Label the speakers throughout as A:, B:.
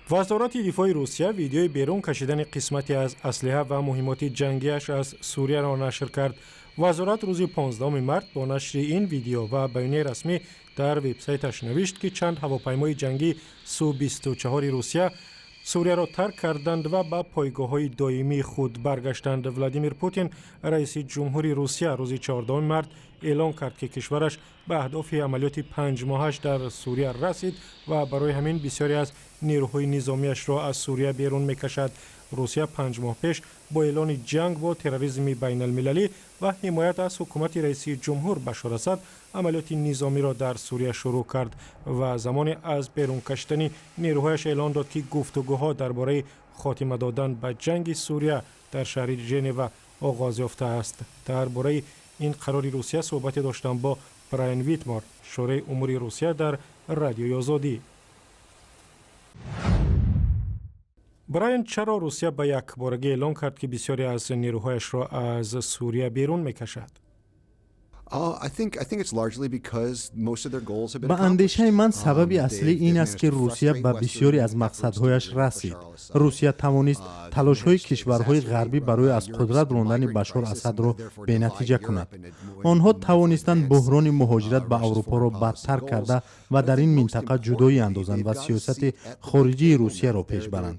A: Вазорати дифои Русия видеои берун кашидани қисмате аз аслиҳа ва муҳиммоти ҷангиаш аз Сурияро нашр кард. Вазорат рӯзи 15 март бо нашри ин видео ва баёнияи расмӣ дар вебсайташ навишт, ки чанд ҳавопаймои ҷангӣ Су-24 Русия Сурияро тарк карданд ва ба пойгоҳҳои доимии худ баргаштанд. Владимир Путин, раиси ҷумҳури Русия, рӯзи 14 март эълон кард, ки кишвараш ба аҳдофи амалиёти 5-моҳаш дар Сурия расид ва барои ҳамин бисёре аз нерӯҳои низомиашро аз Сурия берун мекашад. Русия 5 моҳ пеш бо эълони ҷанг бо терроризми байналмилалӣ ва ҳимоят аз ҳукумати раиси ҷумҳур Башор Асад амалиёти низомиро дар Сурия шурӯъ кард ва замоне аз берун кашидани нерӯҳояш эълон дод, ки гуфтугӯҳо дар бораи хотима додан ба ҷанги Сурия дар шаҳри Женева оғоз ёфтааст. Дар бораи ин қарори Русия суҳбате доштам бо Брайан Витмор, шореҳи умури Русия дар Радиои Озодӣ. Брайан, чаро Русия ба якборагӣ эълон кард, ки бисёре аз нерӯҳояшро аз Сурия берун мекашад?
B: Ба андешаи ман, сабаби аслӣ ин аст, ки Русия ба бисёре аз мақсадҳояш расид. Русия тавонист талошҳои кишварҳои ғарбӣ барои аз қудрат рондани Башор Асадро бенатиҷа кунад. Онҳо тавонистанд буҳрони муҳоҷират ба Аврупоро бадтар карда ва дар ин минтақа ҷудоӣ андозанд ва сиёсати хориҷии Русияро пеш баранд.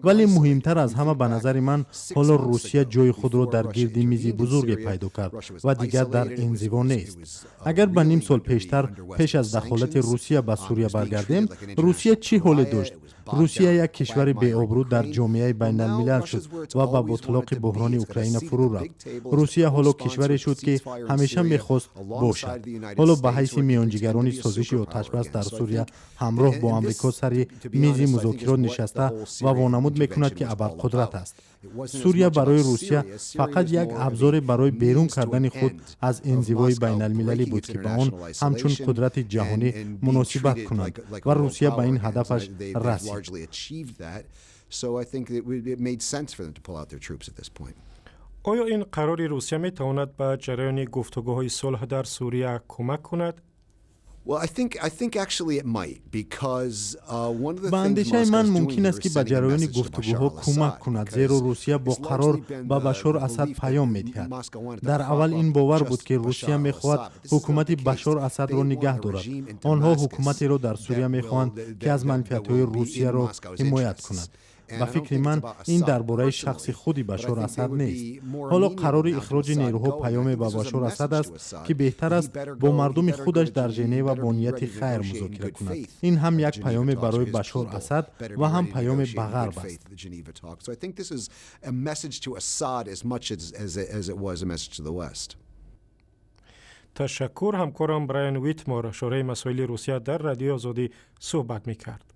B: Вале муҳимтар аз ҳама, ба назари ман, ҳоло Русия ҷои худро дар гирди мизи бузурге пайдо кард ва дигар дар инзиво нест. Агар ба ним сол пештар, пеш аз дахолати Русия ба Сурия баргардем, Русия чӣ ҳоле дошт? Русия як кишвари беобрӯ дар ҷомеаи байналмилал шуд ва ба ботлоқи буҳрони Украина фурӯ рафт. Русия ҳоло кишваре шуд, ки ҳамеша мехост бошад. Ҳоло ба ҳайси миёнҷигарони созиши оташбас дар Сурия ҳамроҳ бо Амрико сари мизи музокирот нишаста ва вонамуд мекунад, ки абарқудрат аст. Сурия барои Русия фақат як абзоре барои берун кардани худ аз инзивои байналмилалӣ буд, ки ба он ҳамчун қудрати ҷаҳонӣ муносибат кунанд, ва Русия ба ин ҳадафаш расид.
C: So I think it made sense for them to pull out their troops at this point.
A: Оё ин қарори Русия метавонад ба ҷараёни гуфтугӯҳои сулҳ дар Сурия кӯмак кунад?
B: Ба андешаи ман, мумкин аст, ки ба ҷараёни гуфтугӯҳо кӯмак кунад, зеро Русия бо қарор ба Башор Асад паём медиҳад. Дар аввал ин бовар буд, ки Русия мехоҳад ҳукумати Башор Асадро нигаҳ дорад. Онҳо ҳукуматеро дар Сурия мехоҳанд, ки аз манфиатҳои Русияро ҳимоят кунад. Ба фикри ман, ин дар бораи шахси худи Башор Асад нест. Ҳоло қарори ихроҷи нерӯҳо паёме ба Башор Асад аст, ки беҳтар аст бо мардуми худаш дар Женева бо нияти хайр музокира кунад. Ин ҳам як паёме барои Башор Асад ва ҳам паёме ба Ғарб аст.
C: So I think this is a message to Assad as much as it was a message to the West.
A: Ташаккур. Ҳамкорам Брайан Витмор, шореҳи масоили Русия дар Радиои Озодӣ, суҳбат мекард.